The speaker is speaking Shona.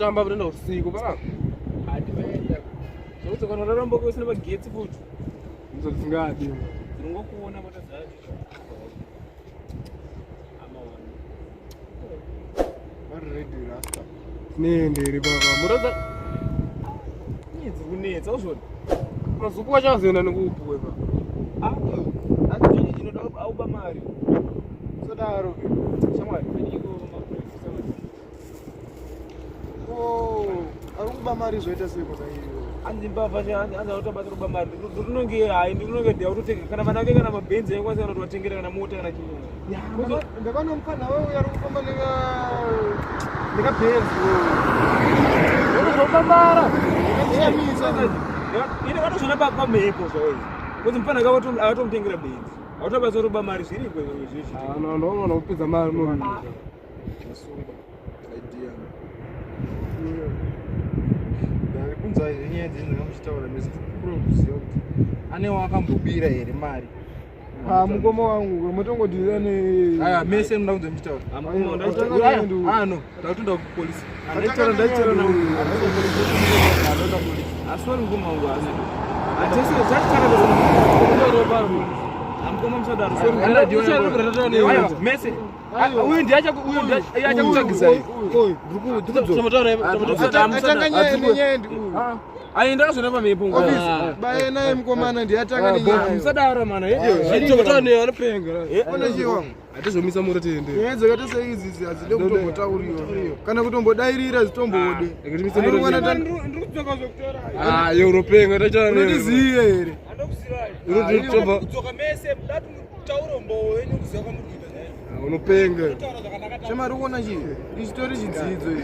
totamba toenda usiku pa. Hadi vaenda. Zvekuti kana uraramba usina magetsi futi. Ndisingadi. Ndinongokuona mota dzacho. Amaona. Vari ready rasta. Nende iri baba. Mota dza Nyidzi kunetsa uzvona. mazuku achazoenda nekuupuwe pa. Ah, hanzi inoda auba mari. Sadaro. Shamwari, adiko mapurisa mari. Oh, ari kuba mari zvoita sei kona iyo? Hanzi mbavha zve hanzi hanzi anoita basa rokuba mari. Ndinonge hayi ndinonge ndiya kutotenga kana vana vake kana mabhenzi aikwanisa kana kuti vatengere kana mota kana chinyi. Ndakaona mufana wewe ari kufamba neka nekabhenzi. Unozobambara. Ndakashamisa. Ine katozvona pamhepo zvawo izvi. Kuti mufana akatomutengera benzi. Autoita basa rokuba mari zviriko izvo izvi. Ah, no, no, no, kupedza mari no. Masungwa. Idea. Ndarikunzwa zvenyaya dzenyu dzakamuchitaura mese ndikura kuziva kuti ane waakambobira here mari. Ah, mukoma wangu mutongoti ane Aya mese munoda kunzwa muchitaura. Ah no, ndakutoenda kupolisi. Ndaichera ndaichera na Ndakutoenda kupolisi. Asori mukoma wangu asi. Atese tachitara Amukoma musadaro. Sorry. Aiwa, mese. Uyu ndiye uyu ndiye achakutsvagisai. Atanga nyaya nenyaya ndi uyu. Ayi ndakazvona pamhepo. Baye naye mukomana ndiye atanga nenyaya. Musadaro mana. Chokotane ne anopenga. Ona chii wangu. Hatizomisa mota tiende. Nyaya dzakaita seidzi idzi hadzide kutombotauriwa kana kutombodairira zitombode. Rekuti mise mota tiende. Ah, iwe unopenga tachana ne. Unotiziye here? Unotobva. Kudzoka mese mudati mutaure mbowo wenyu kuziva kwamuri kuita. Unopenga. Chemari kuona chii? Ichi chitori chidzidzo ichi.